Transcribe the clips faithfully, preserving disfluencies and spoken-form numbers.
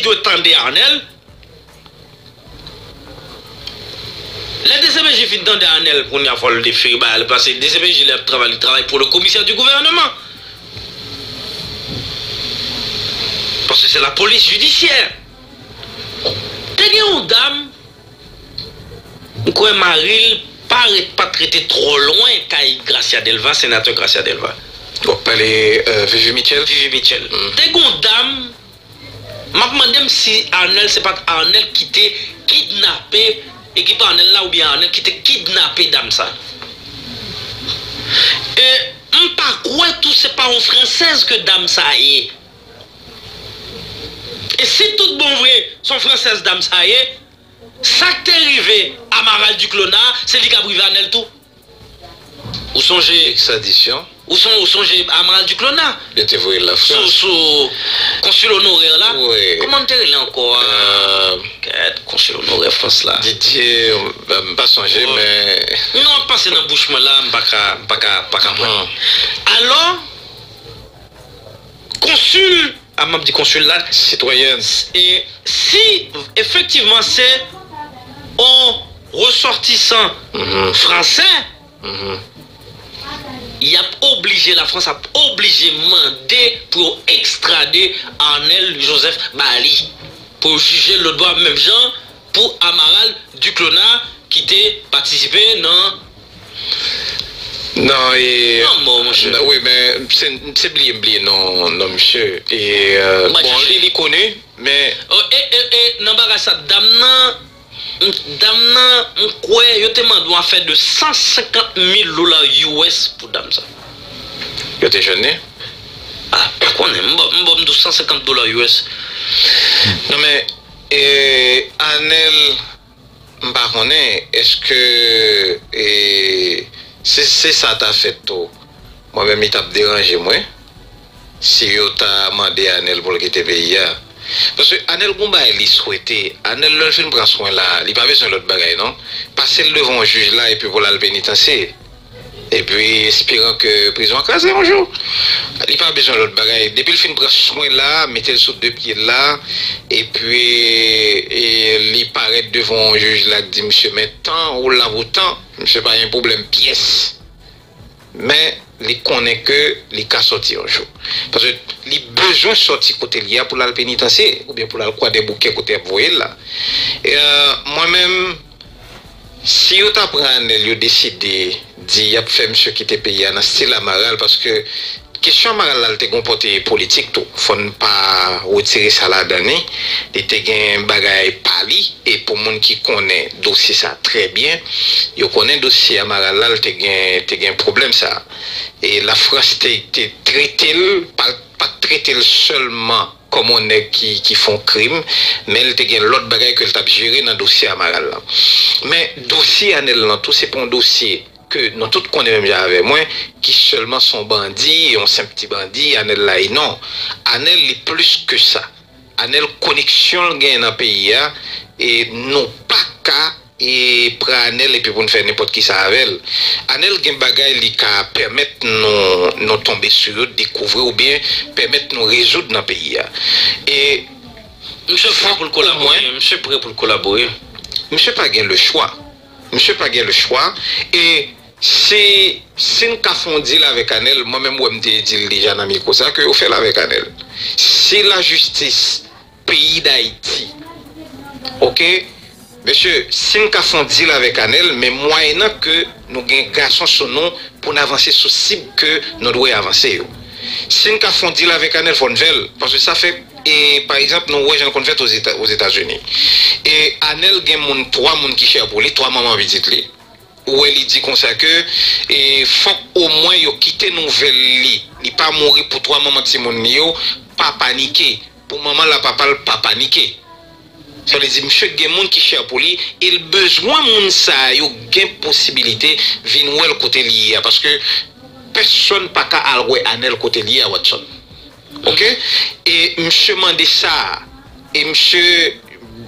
dwe tande Arnel. Lè D C P J fin tande Arnel, kounye a fò l defere bagay la, paske D C P J li ap travay, li travay pour le commissaire du gouvernement. Paske se la polis jidisyè. Te gen yon dam, m kwè mari l pa ret, pa t rete twò lwen kay Gracia Delva, senatè Gracia Delva. W ap pale, euh, Vivi Mitchell? Vivi Mitchell. Te gen yon dam, m ap mande m si Arnel, se pa t Arnel ki te kidnape ekip Arnel la, oubyen Arnel ki te kidnape dam sa. E m pa kwè tou se pa yon fransèz ke dam sa ye. E si tout bon vre, se yon fransèz dam sa ye, sa k te rive Amaral Duclos la, se li k ap rive Arnel tou. Ou sonje? Ekstradisyon. Ou son-, ou sonje Amaral Duclos la? Yo te voye l Lafrans. Sou, sou konsil onorè la? Wi. Kòman l te rele ankò a? Euh, Kèt, konsil onorè Frans la. Didier, euh, m pa sonje, men. Non, ap pase nan bouch mwen la, m pa ka, m pa ka, pa ka pran. Alò, konsil, a, m ap di konsil la, sitwayèn. E si efektivman se yon resòtisan fransè, y ap oblije, Lafrans ap oblije mande pou yo ekstrade Arnel Joseph ba li, pou yo jije l lòtbò a, menm jan pou Amaral Duclos la ki te patisipe nan Non, e, lanmò, monchè. Non, wi, men se, se bliye m bliye non, non misye. E, euh, bon, li, li koni, men. Oh, e, e, e, nan bagay sa, dam nan, m, dam nan, m kwè yo te mande yon afè de san senkant mil dola U S pou dam sa. Yo te jwenn li? Ah, pa konnen, m ba, m ba m di w san senkant dola U S. Non, men, e, Arnel, m pa konnen, èske, e, se, se sa ta fèt tou? Mwen menm, li t ap deranje mwen si yo ta mande Anèl pou l kite peyi a. Paske Anèl gon bagay li swete. Anèl, lè l fin pran swen la, li pa bezwen lòt bagay, non. Pase l devan yon jij la, epi pou l al penitansye. Epi, esperan ke prizon an kraze yon jou. Li pa bezwen lòt bagay. Depi l fin pran swen la, mete l sou de pye l la, epi, e, li parèt devan yon jij la k di misye, men tan ou la pou tan, misye pa gen pwoblèm pyès. Men, li konnen ke li ka sòti yon jou. Paske li bezwen sòti kote l ye a pou l al penitansye, oubyen pou l al Kwadèboukè kote y ap voye l la. E, euh, mwen menm, si yo ta pran Anèl, yo deside di y ap fè misye kite peyi a nan stil Amaral, paske kesyon Amaral la, l te gon pòte politik tou. Fò n pa retire sa ladan li. Li te gen bagay pa li. E pou moun ki konnen dosye sa trè byen, yo konnen dosye Amaral la, l te gen, te gen pwoblèm sa. E Lafrans te, te trete l, pa, pa t trete l sèlman kòm yon nèg ki, ki fè yon krim, men l te gen lòt bagay ke l t ap jere nan dosye Amaral la. Men dosye Anèl lan tou, se pa yon dosye ke nou tout konnen menm jan avè mwen, ki sèlman se yon bandi, yon senp ti bandi, Anèl la ye. Non, Anèl li plis ke sa. Anèl, koneksyon l gen nan peyi a, e nou pa ka, e, pran Anèl epi pou n fè nenpòt kisa avè l. Anèl gen bagay li ka pèmèt nou, nou tonbe sou yo, dekouvri oubyen pèmèt nou rezoud nan peyi a. E misye prè pou l kolabore, misye prè pou l kolabore. Misye pa gen lechwa. Misye pa gen lechwa. E si, si n ka fè yon dil avèk Anèl, mwen menm, wè, m te di l deja nan mikwo sa, ke yo fè l avèk Anèl. Si lajistis peyi Dayiti, oke, mesye, si n ka fè yon dil avèk Anèl, men mwayennan ke nou gen gason sou nou pou n avanse sou sib ke nou dwe avanse yo. Si n ka fè yon dil avèk Anèl, fò n fè l, paske sa fè, e, pa egzanp, nou wè jan l konn fèt Ozeta-, Ozetazini. E Anèl gen moun, twa moun ki chè pou li, twa manman pitit li. Ou wè li di konsa ke, e, fòk omwen yo kite nouvèl li. Li pa mouri pou twa manman timoun li yo pa panike. Pou manman l a papa l pa panike. Sa vle di, misye gen moun ki chè pou li, e l bezwen moun sa yo gen posibilite vin wè l kote li ye a. Paske pèsonn pa ka al wè Anèl kote li ye a, Watson. Oke? E misye mande sa, e misye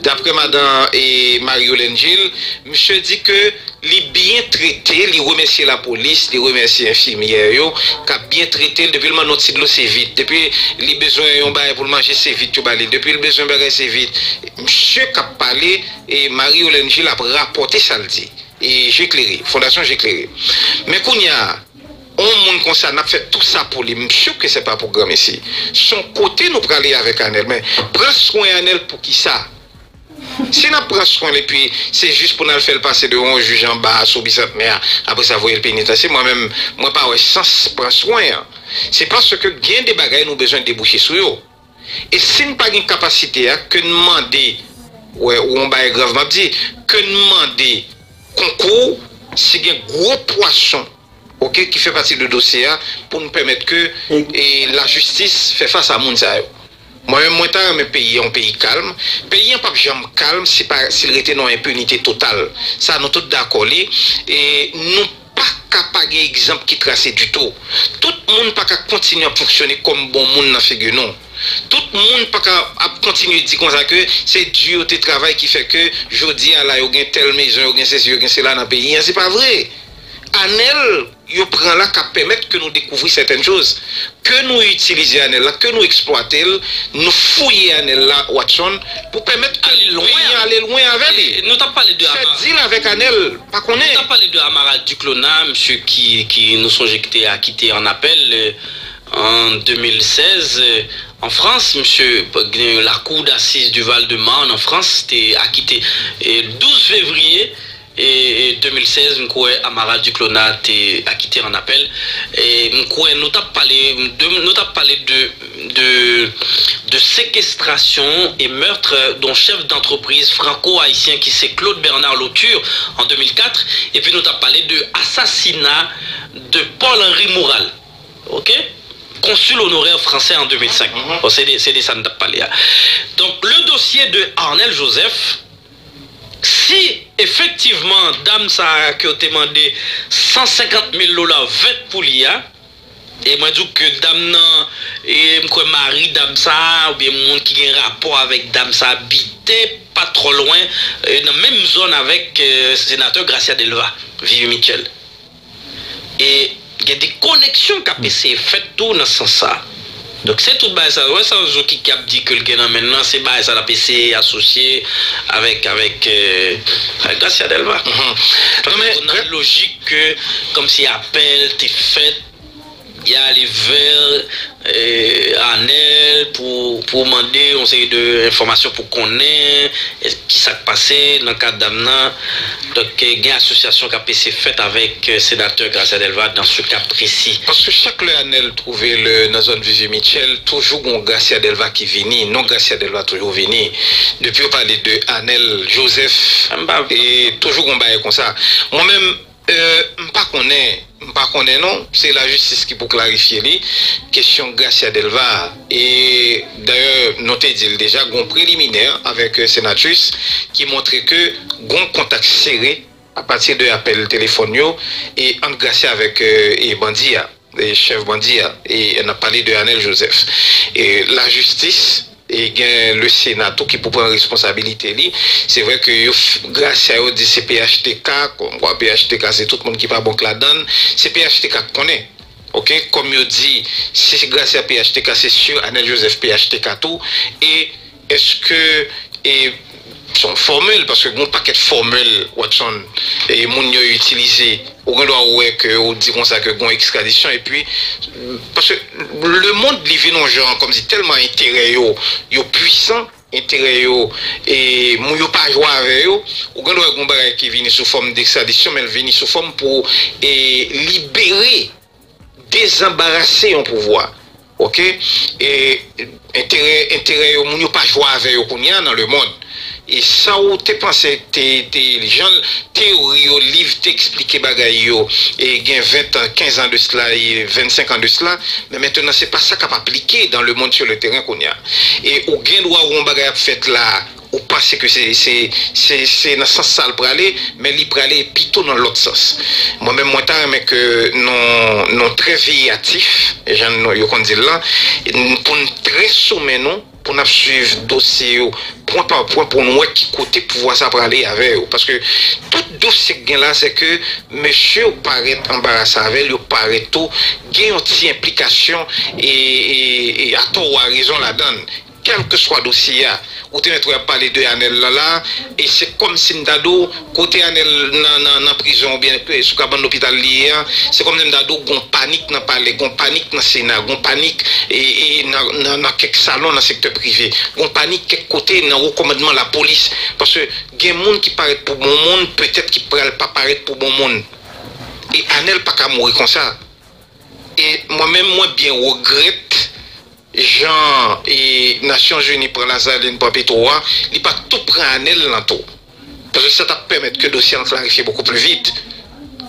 Daprè madan e Mario Langil, misye di ke li byen trete, li remèsye lapolis, li remèsye enfimyè yo k ap byen trete l. Depi l mande yon ti dlo, se vit. Depi li bezwen yon bagay pou l manje, se vit yo ba li l. Depi l bezwen bagay, se vit. Misye k ap pale, e Mario Langil ap rapòte sa l di. E Je Klere, Fondasyon Je Klere. Men kounye a, yon moun konsa, n ap fè tout sa pou li. M si ke se pa pwogram isi. Se yon kote nou prale avèk Anèl. Men pran swen Anèl pou ki sa? Si n ap pran swen l epi se jis pou n al fè l pase devan yon jij anba sou Bisantnè a, apre sa voye l penitansye, mwen menm, mwen pa wè sans pran swen an. Se paske gen de bagay nou bezwen debouche sou yo. E si n pa gen kapasite a, ke n mande, wè, ou yon bagay grav m ap di, ke n mande konkou, si gen gwo pwason, oke, ki fè pati de dosye a, pou n pèmèt ke e, lajistis fè fas a moun sa yo. Mwen menm, mwen ta renmen peyi an, yon peyi kalm. Peyi an p ap janm kalm si pa, si l rete nan yon enpinite total. Sa, nou tout dakò li. E nou pa ka pa gen egzanp ki trase ditou. Tout moun pa ka kontinye ap fonksyone kòm bon moun nan figi nou. Tout moun pa ka ap kontinye di konsa ke se di yo te travay ki fè ke jodi a la yo gen tèl mezon, yo gen sesi, yo gen sela nan peyi an. Se pa vre. Anèl yo pran la ka pèmèt ke nou dekouvri sètèn choz. Ke nou itilize anèl la, ke nou eksplwate l, nou fouye anèl la, Watson, pou pèmèt ke peyi an ale lwen avè li. Nou t ap pale de Amaral. Fè dil avèk anèl, pa konnen. Nou t ap pale de Amaral Duclona, misye ki, ki nou sonje ki te akite an apèl, euh, an de mil sèz, euh, an Frans, misye, euh, la Cour d'assises du Val-de-Marne an Frans te akite, euh, douz fevriye, e, e de mil sèz, m kwè Amaral Duclona te akite an apèl. E m kwè nou t ap pale de, nou t ap pale de, de, de séquestration et meurtre d'un chef d'entreprise franco-haïtien ki se Claude Bernard Lauture an de mil kat, epi nou t ap pale de asasina de Paul Henri Moural, oke? Consul honoraire français en deux mille cinq. Bon, se de, se de sa n t ap pale a. Donk, le dossier de Arnel Joseph, si efektivman dam sa a ke yo te mande san senkant mil dola vèt pou li a, e mwen di w ke dam nan, e m kwè mari dam sa a, oubyen moun ki gen rapò avèk dam sa a, biten pa twò lwen, e nan menm zòn avèk, e, senatè Gracia Delva, Vivi Mitchell. E gen de koneksyon k ap eseye fèt tou nan sans sa. Donk se tout bagay sa, wè sa Zokiki ap di ke l gen nan men l lan, se bagay sa l ap eseye asosye avèk, avèk, euh, avèk Gracia Delva. Donk nan lojik ke kòmsi apèl te fèt, y ale vè, euh, Anèl pou, pou mande yon seri de enfòmasyon pou konnen kisa k pase nan ka dam nan. Donk, gen asosyasyon k ap eseye fèt avèk, euh, senatè Gracia Delva dans ce cas précis. Paske chak lè Anèl twouve l nan zòn Vivi Mitchell, toujou gon Gracia Delva ki vini, non Gracia Delva toujou vini. Depi yo pale de Anèl Joseph, e toujou gon bagay konsa. Mwen menm, Euh, m pa konnen, m pa konnen non, se lajistis ki pou klarifye li, kesyon Gracia Delva a. E dayè, nou te di l deja, gon preliminè avèk, euh, Senatus ki montre ke gon kontak sere apati de apèl telefòn yo e ant Gracia avèk, euh, e bandi a, e chèf bandi a, e n ap pale de Anèl Joseph. E lajistis e gen le Sena tou ki pou pran responsabilite li. Se vre ke yo, Gracia yo di se P H T K, kòmkwa P H T K se tout moun ki pa bon k ladann, se P H T K k konnen. Oke, kòm yo di, si Gracia P H T K, se si Anèl Joseph P H T K tou, e èske, e se yon fòmil, paske gen yon pakèt fòmil, Watson, e moun yo itilize. Ou gen dwa wè ke ou di konsa ke gon ekstradisyon, epi, paske lemonn li vin yon jan kòmsi tèlman enterè yo, yo pwisan, enterè yo, e moun yo pa jwe avè yo, ou gen dwa wè gon bagay ki vini sou fòm dekstradisyon, men l vini sou fòm pou, e, libere, dezanbarase yon pouvwa. Oke? E enterè, enterè yo, moun yo pa jwe avè yo kounye a nan lemonn. E sa w te panse, te, te, jan teyori yo, liv te eksplike bagay yo, e gen ven an, kenz an de sila, e vennsenk an de sila, men mentenan se pa sa k ap aplike dans le monde sur le terrain kounye a. E ou gen dwa wè yon bagay ap fèt la, ou panse ke se, se, se, se nan sans sa l prale, men li prale pito nan lòt sans. Mwen menm, mwen ta renmen ke nou, nou trè veyatif, jan nou, yo konn di l lan, pou n trè sou men nou, N ap swiv dosye yo pwen pa pwen pou n wè ki kote pouvwa sa prale avè yo. Paske tout dosye k gen la, se ke mesye yo parèt anbarase avè l, yo parèt tou gen yon ti enplikasyon e, e, e atò ou arezon ladan l. Kèlkeswa dosye a, ou te mèt wè y ap pale de Anèl lan la, e se kòmsi m ta di w, kote Anèl nan, nan, nan prizon oubyen sou kabann lopital li ye a, se kòmsi m ta di w, gon panik nan palè, gon panik nan Sena, gon panik e, e, nan, nan, nan kèk salon nan sektè prive, gon panik kèk kote nan wo kòmandman lapolis, paske gen moun ki parèt pou bon moun, petèt ki pral pa parèt pou bon moun. E Anèl pa ka mouri konsa. E mwen menm, mwen byen regrèt jan e Nasyonzini pran Lasalin, pran Petwo a, li pa t tou pran Anèl lan tou. Paske sa t ap pèmèt ke dosye an klarifye bokou pli vit.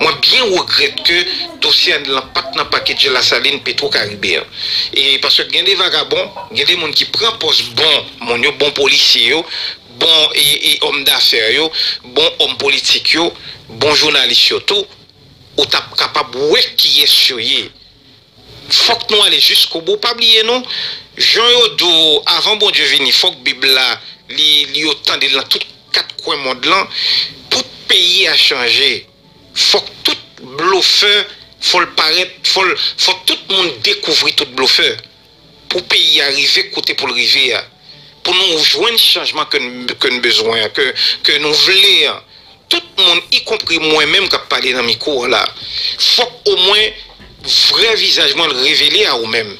Mwen byen regrèt ke dosye Anèl lan pa t nan pakedj Lasalin, Petwo Karibe an. E paske gen de vagabon, gen de moun ki pran pòz bon moun yo, bon polisye yo, bon e, e òm dafè yo, bon òm politik yo, bon jounalis yo tou, ou t ap kapab wè kiyès yo ye. Fòk nou ale jiskobou. Pa bliye non, jan yo di w, avan Bondye vini, fòk Bib la, li, li yo tande l nan tout kat kwen mond lan. Pou peyi a chanje, fòk tout blofè, fò l parèt, fò l, fò tout moun dekouvri tout blofè. Pou peyi a rive kote pou l rive a, pou nou jwenn chanjman ke n, ke n bezwen an, ke, ke nou vle an, tout moun, ikonpri mwen menm k ap pale nan mikwo an la, fòk omwen vrè vizaj mwen revele a ou menm.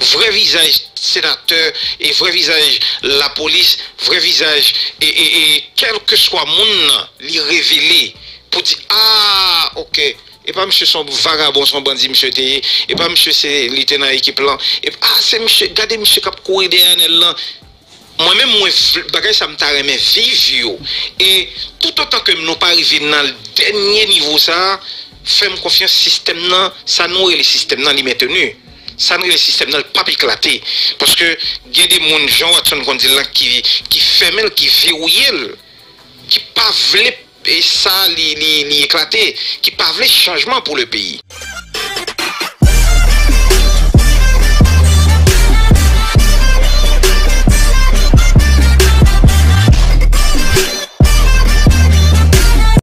Vrè vizaj senatè e vrè vizaj lapolis, vrè vizaj e, e, e kèlkeswa moun nan, li revele pou di, a, oke, e pa misye se yon vagabon, se yon bandi misye te ye, e pa misye se li te nan ekip lan, e, a, se misye, gade misye k ap kouri dèyè Anèl lan. Mwen menm, mwen vle, bagay sa m ta renmen viv yo. E toutotan ke nou pa rive nan dènye nivo sa a, fè m konfyans, sistèm nan, sa nou rele sistèm nan, li menteni. Sa n rele sistèm nan, l p ap eklate. Paske gen de moun, jan Watson konn di l lan, ki, ki fèmen l, ki verouye l, ki pa vle e sa li, li, li eklate, ki pa vle chanjman pou le peyi.